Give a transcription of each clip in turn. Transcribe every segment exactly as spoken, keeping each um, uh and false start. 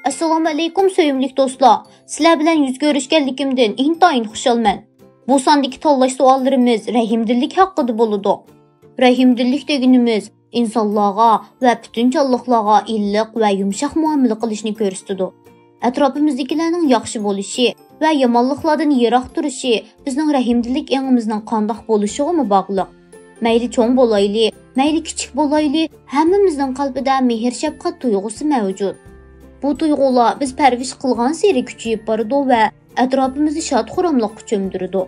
ئەسسالامۇئەلەيكۇم، سۆيۈملۈك دوستلار! سىلەر بىلەن يۈز كۆرۈشكەنلىكىمدىن ئىنتايىن خۇشالمەن. بۇ ساندىكى تاللاش سوئاللىرىمىز رەھىمدىللىك ھەققىدە بولىدۇ. رەھىمدىللىك دېگىنىمىز ئىنسانلارغا ۋە پۈتۈن جانلىقلارغا ئىللىق ۋە يۇمشاق مۇئامىلە قىلىشنى كۆرسىتىدۇ. ئەتراپىمىزدىكىلەرنىڭ ياخشى بولۇشى ۋە يامانلىقلاردىن يىراق تۇرۇشى بىزنىڭ رەھىمدىللىك ئېڭىمىزنىڭ قانداق بولۇشىغىمۇ باغلىق. مەيلى چوڭ بولايلى، مەيلى كىچىك بولايلى، ھەممىمىزنىڭ قەلبىدە مېھىر-شەپقەت تۇيغۇسى مەۋجۇت. بۇ تۇيغۇلار بىز پەرۋىش قىلغانسېرى كۈچىيىپ بارىدۇ ۋە ئەتراپىمىزنى شاد-خۇراملىققا چۆمدۈرىدۇ.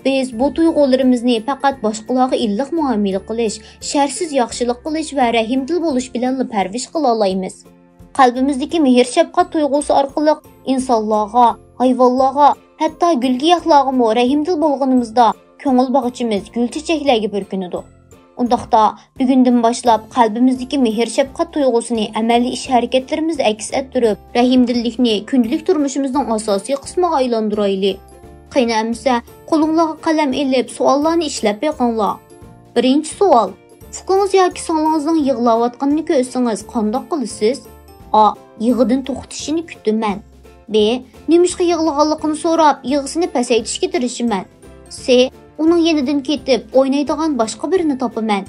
بىز بۇ تۇيغۇلىرىمىزنى پەقەت باشقىلارغا ئىللىق مۇئامىلە قىلىش، شەرتسىز ياخشىلىق قىلىش ۋە رەھىمدىل بولۇش بىلەنلا پەرۋىش قىلالايمىز. قەلبىمىزدىكى مېھىر-شەپقەت تۇيغۇسى ئارقىلىق ئىنسانلارغا، ھايۋانلارغا، ھەتتا گۈلگىياھلارغىمۇ رەھىمدىل بولغىنىمىزدا، كۆڭۈل باغچىمىز گۈل-چېچەكلەرگە بۈركىنىدۇ. ئۇنداقتا، بۈگۈندىن باشلاپ قەلبىمىزدىكى مېھىر-شەپقەت تۇيغۇسىنى ئەمەلىي ئىش-ھەرىكەتلىرىمىزدە ئەكس ئەتتۈرۈپ، رەھىمدىللىكنى كۈندىلىك تۇرمۇشىمىزنىڭ ئاساسىي قىسمىغا ئايلاندۇرايلى. قېنى ئەمىسە، قولۇڭلارغا قەلەم ئېلىپ، سوئاللارنى ئىشلەپ بېقىڭلار. بىرىنچى سوئال. ئۇكىڭىز ياكى سىڭلىڭىزنىڭ يىغلاۋاتقىنىنى كۆرسىڭىز، قانداق قىلىسىز؟ ئا، يىغىدىن توختىشىنى كۈتىمەن. ب، نېمىشقا يىغلىغانلىقىنى سوراپ، يىغىسىنى پەسەيتىشكە تىرىشىمەن. س، ئۇنىڭ يېنىدىن كېتىپ، ئوينايدىغان باشقا بىرىنى تاپىمەن.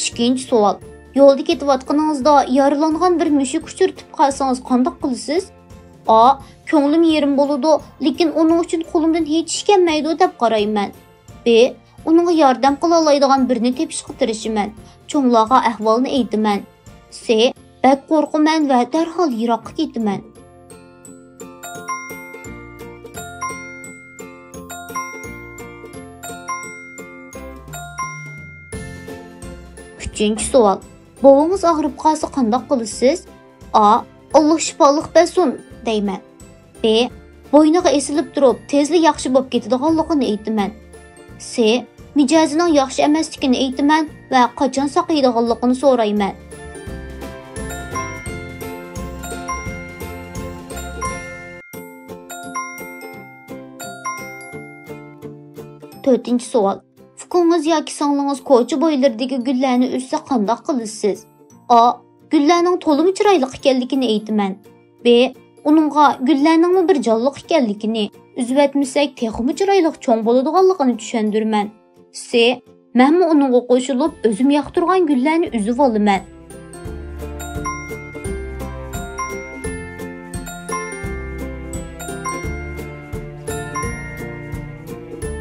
ئىككىنچى سوئال. يولدا كېتىۋاتقىنىڭىزدا يارىلانغان بىر مۈشۈك ئۇچرىتىپ قالسىڭىز، قانداق قىلىسىز؟ ئا، كۆڭلۈم يېرىم بولىدۇ، لېكىن ئۇنىڭ ئۈچۈن قولۇمدىن ھېچ ئىش كەلمەيدۇ دەپ قارايمەن. ب، ئۇنىڭغا ياردەم قىلالايدىغان بىرنى تېپىشقا تىرىشىمەن. چوڭلارغا ئەھۋالنى ئېيتىمەن. س، بەك قورقىمەن ۋە دەرھال يىراققا كېتىمەن. ئۈچىنچى سوئال. بوۋىڭىز ئاغرىپ قالسا، قانداق قىلىسىز؟ ئا، ئاللا شىپالىق بەرسۇن دەيمەن. ب، بوينىغا ئېسىلىپ تۇرۇپ، تېزلا ياخشى بولۇپ كېتىدىغانلىقىنى ئېيتىمەن. س، مىجەزىنىڭ ياخشى ئەمەسلىكىنى ئېيتىمەن ۋە قاچان ساقىيىدىغانلىقىنى سورايمەن. تۆتىنچى سوئال. ئۇكىڭىز ياكى سىڭلىڭىز كوچا بويلىرىدىكى گۈللەرنى ئۈزسە، قانداق قىلىسىز؟ ئا، گۈللەرنىڭ تولىمۇ چىرايلىق ئىكەنلىكىنى ئېيتىمەن. ب، ئۇنىڭغا گۈللەرنىڭمۇ بىر جانلىق ئىكەنلىكىنى، ئۈزۈۋەتمىسەك تېخىمۇ چىرايلىق چوڭ بولىدىغانلىقىنى چۈشەندۈرىمەن. س، مەنمۇ ئۇنىڭغا قوشۇلۇپ، ئۆزۈم ياقتۇرغان گۈللەرنى ئۈزۈۋالىمەن.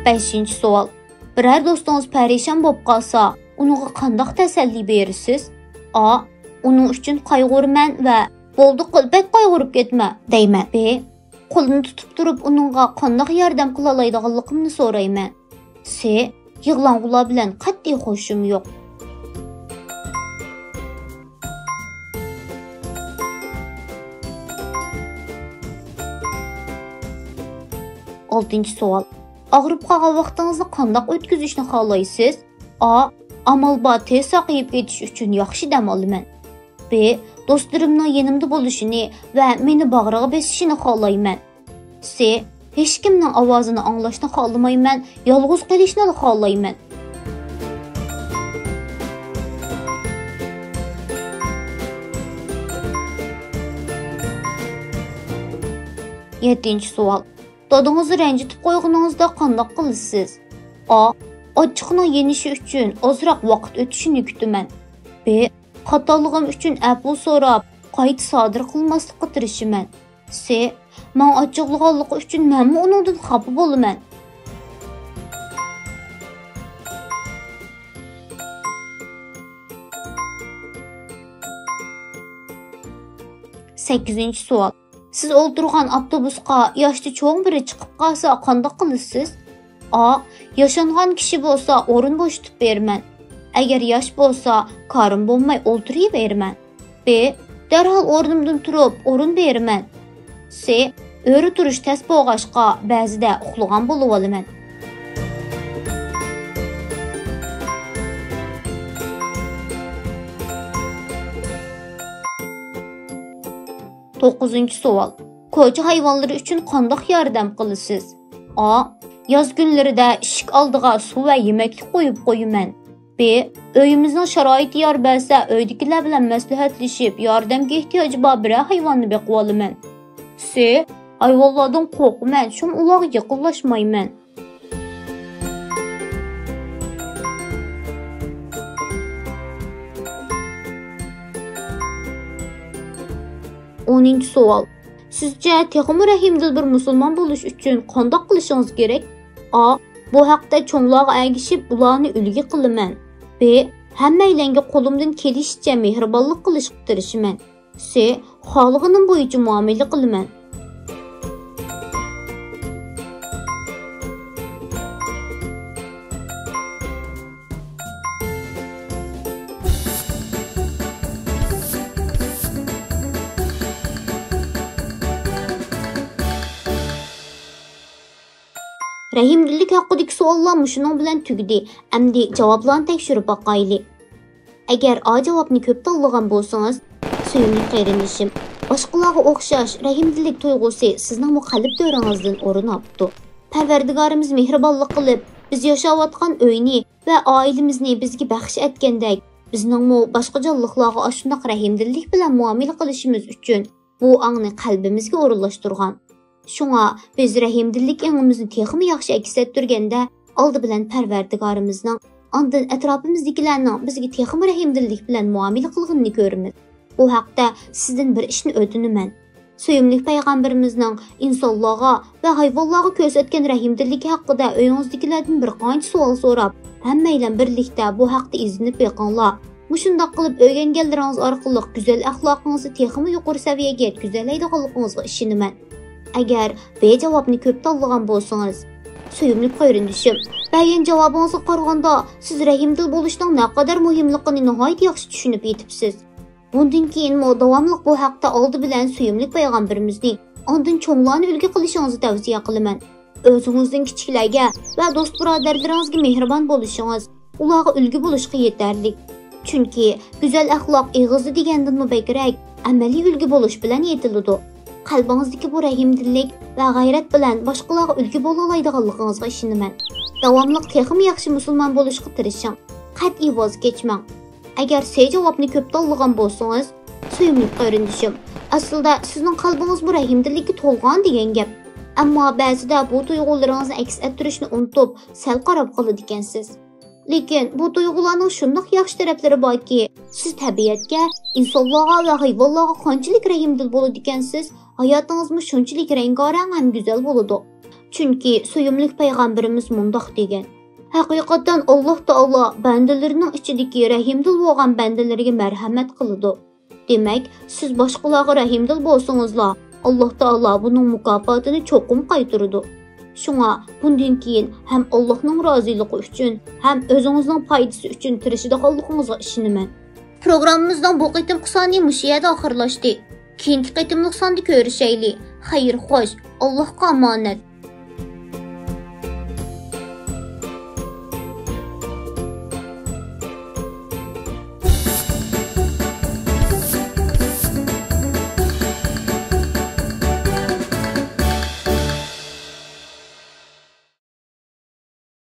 بەشىنچى سوئال. بىرەر دوستىڭىز پەرىشان بولۇپ قالسا، ئۇنىڭغا قانداق تەسەللى بېرىسىز؟ ئا، ئۇنىڭ ئۈچۈن قايغۇرىمەن ۋە «بولدى قىل، بەك قايغۇرۇپ كەتمە» دەيمەن. ب، قولىنى تۇتۇپ تۇرۇپ، ئۇنىڭغا قانداق ياردەم قىلالايدىغانلىقىمنى سورايمەن. س، يىغلاڭغۇلار بىلەن قەتئىي خوشۇم يوق. ئالتىنچى سوئال. ئاغرىپ قالغان ۋاقتىڭىزنى قانداق ئۆتكۈزۈشنى خالايسىز؟ ئا، ئامال بار تېز ساقىيىپ كېتىش ئۈچۈن ياخشى دەم ئالىمەن. ب، دوستلىرىمنىڭ يېنىمدا بولۇشىنى ۋە مېنى باغرىغا بېسىشىنى خالايمەن. س، ھېچكىمنىڭ ئاۋازىنى ئاڭلاشنى خالىمايمەن، يالغۇز قېلىشنىلا خالايمەن. يەتتىنچى سوئال. دادىڭىزنى رەنجىتىپ قويغىنىڭىزدا قانداق قىلىسىز؟ ئا، ئاچچىقنىڭ يېنىشى ئۈچۈن ئازراق ۋاقىت ئۆتۈشىنى كۈتىمەن. ب، خاتالىقىم ئۈچۈن ئەپۇ سوراپ، قايتا سادىر قىلماسلىققا تىرىشىمەن. س، ماڭا ئاچچىقلىغانلىقى ئۈچۈن مەنمۇ ئۇنىڭدىن خاپا بولىمەن. سەككىزىنچى سوئال. سىز ئولتۇرغان ئاپتوبۇسقا ياشتا چوڭ بىرى چىقىپ قالسا، قانداق قىلىسىز؟ ئا، ياشانغان كىشى بولسا، ئورۇن بوشىتىپ بېرىمەن. ئەگەر ياش بولسا، كارىم بولماي ئولتۇرۇۋېرىمەن. ب، دەرھال ئورنۇمدىن تۇرۇپ، ئورۇن بېرىمەن. س، ئۆرە تۇرۇش تەس بولغاچقا، بەزىدە ئۇخلىغان بولۇۋالىمەن. توققۇزىنچى سوئال. كوچا ھايۋانلىرى ئۈچۈن قانداق ياردەم قىلىسىز؟ ئا، ياز كۈنلىرىدە ئىشىك ئالدىغا سۇ ۋە يېمەكلىك قويۇپ قويىمەن. ب، ئۆيىمىزنىڭ شارائىتى يار بەرسە، ئۆيدىكىلەر بىلەن مەسلىھەتلىشىپ، ياردەمگە ئېھتىياجى بار بىرەر ھايۋاننى بېقىۋالىمەن. س، ھايۋانلاردىن قورقىمەن، شۇڭا ئۇلارغا يېقىنلاشمايمەن. ئونىنچى سوئال. سىزچە تېخىمۇ رەھىمدىل بىر مۇسۇلمان بولۇش ئۈچۈن قانداق قىلىشىڭىز كېرەك؟ ئا، بۇ ھەقتە چوڭلارغا ئەگىشىپ ئۇلارنى ئۈلگە قىلىمەن. ب، ھەممەيلەنگە قولۇمدىن كېلىشىچە مېھرىبانلىق قىلىشقا تىرىشىمەن. س، خالىغىنىم بويىچە مۇئامىلە قىلىمەن. رەھىمدىللىك ھەققىدىكى سوئاللار مۇشۇنىڭ بىلەن تۈگىدى. ئەمدى جاۋابلارنى تەكشۈرۈپ باقايلى. ئەگەر ئا جاۋابنى كۆپ تاللىغان بولسىڭىز، سۆيۈملۈك قېرىندىشىم، باشقىلارغا ئوخشاش رەھىمدىللىك تۇيغۇسى سىزنىڭمۇ قەلب تۆرىڭىزدىن ئورۇن ئاپتۇ. پەرۋەردىگارىمىز مېھرىبانلىق قىلىپ، بىز ياشاۋاتقان ئۆينى ۋە ئائىلىمىزنى بىزگە بەخش ئەتكەندەك، بىزنىڭمۇ باشقا جانلىقلارغا ئاشۇنداق رەھىمدىللىك بىلەن مۇئامىلە قىلىشىمىز ئۈچۈن بۇ ئاڭنى قەلبىمىزگە ئورۇنلاشتۇرغان. شۇڭا بىز رەھىمدىللىك ئېڭىمىزنى تېخىمۇ ياخشى ئەكس ئەتتۈرگەندە، ئالدى بىلەن پەرۋەردىگارىمىزنىڭ، ئاندىن ئەتراپىمىزدىكىلەرنىڭ بىزگە تېخىمۇ رەھىمدىللىك بىلەن مۇئامىلە قىلغىنىنى كۆرىمىز. بۇ ھەقتە سىزدىن بىر ئىشنى ئۆتۈنىمەن. سۆيۈملۈك پەيغەمبىرىمىزنىڭ ئىنسانلارغا ۋە ھايۋانلارغا كۆرسەتكەن رەھىمدىللىكى ھەققىدە ئۆيىڭىزدىكىلەردىن بىر قانچە سوئال سوراپ، ھەممەيلەن بىرلىكتە بۇ ھەقتە ئىزدىنىپ بېقىڭلار. مۇشۇنداق قىلىپ ئۆگەنگەنلىرىڭىز ئارقىلىق گۈزەل ئەخلاقىڭىزنى تېخىمۇ يۇقىرى سەۋىيەگە يەتكۈزەلەيدىغانلىقىڭىزغا ئىشىنىمەن. ئەگەر ب جاۋابنى كۆپ تاللىغان بولسىڭىز، سۆيۈملۈك قېرىندىشىم، بەرگەن جاۋابىڭىزغا قارىغاندا، سىز رەھىمدىل بولۇشنىڭ نەقەدەر مۇھىملىقىنى ناھايىتى ياخشى چۈشىنىپ يېتىپسىز. بۇندىن كېيىنمۇ داۋاملىق بۇ ھەقتە ئالدى بىلەن سۆيۈملۈك پەيغەمبىرىمىزنى، ئاندىن چوڭلارنى ئۈلگە قىلىشىڭىزنى تەۋسىيە قىلىمەن. ئۆزىڭىزدىن كىچىكلەرگە ۋە دوست-بۇرادەرلىرىڭىزگە مېھرىبان بولۇشىڭىز ئۇلارغا ئۈلگە بولۇشقا يېتەرلىك. چۈنكى گۈزەل ئەخلاق ئېغىزدا دېگەندىنمۇ بەكرەك ئەمەلىي ئۈلگە بولۇش بىلەن يېتىلىدۇ. قەلبىڭىزدىكى بۇ رەھىمدىللىك ۋە غەيرەت بىلەن باشقىلارغا ئۈلگە بولالايدىغانلىقىڭىزغا ئىشىنىمەن. داۋاملىق تېخىمۇ ياخشى مۇسۇلمان بولۇشقا تىرىشىڭ. قەتئىي ۋاز كەچمەڭ. ئەگەر سې جاۋابنى كۆپ تاللىغان بولسىڭىز، سۆيۈملۈك قېرىندىشىم، ئەسلىدە سىزنىڭ قەلبىڭىز بۇ رەھىمدىللىككە تولغان دېگەن گەپ. ئەمما بەزىدە بۇ تۇيغۇلىرىڭىزنى ئەكس ئەتتۈرۈشنى ئۇنتۇپ، سەل قاراپ قالىدىكەنسىز. لېكىن بۇ تۇيغۇلارنىڭ شۇنداق ياخشى تەرەپلىرى باركى، سىز تەبىئەتكە، ئىنسانلارغا ۋە ھايۋانلارغا قانچىلىك رەھىمدىل بولىدىكەنسىز، ھاياتىڭىزمۇ شۇنچىلىك رەڭگارەڭ ھەم گۈزەل بولىدۇ. چۈنكى سۆيۈملۈك پەيغەمبىرىمىز مۇنداق دېگەن: ھەقىقەتەن ئاللاھ تائالا بەندىلىرىنىڭ ئىچىدىكى رەھىمدىل بولغان بەندىلىرىگە مەرھەمەت قىلىدۇ. دېمەك، سىز باشقىلارغا رەھىمدىل بولسىڭىزلا، ئاللاھ تائالا بۇنىڭ مۇكاپاتىنى چوقۇم قايتۇرىدۇ. شۇڭا بۇندىن كېيىن ھەم ئاللاھنىڭ رازىلىقى ئۈچۈن، ھەم ئۆزىڭىزنىڭ پايدىسى ئۈچۈن تىرىشىدىغانلىقىڭىزغا ئىشىنىمەن. پروگراممىمىزنىڭ بۇ قېتىمقى سانى مۇشۇ يەردە ئاخىرلاشتى. كېيىنكى قېتىملىق ساندا كۆرۈشەيلى. خەير خوش، ئاللاھقا ئامانەت.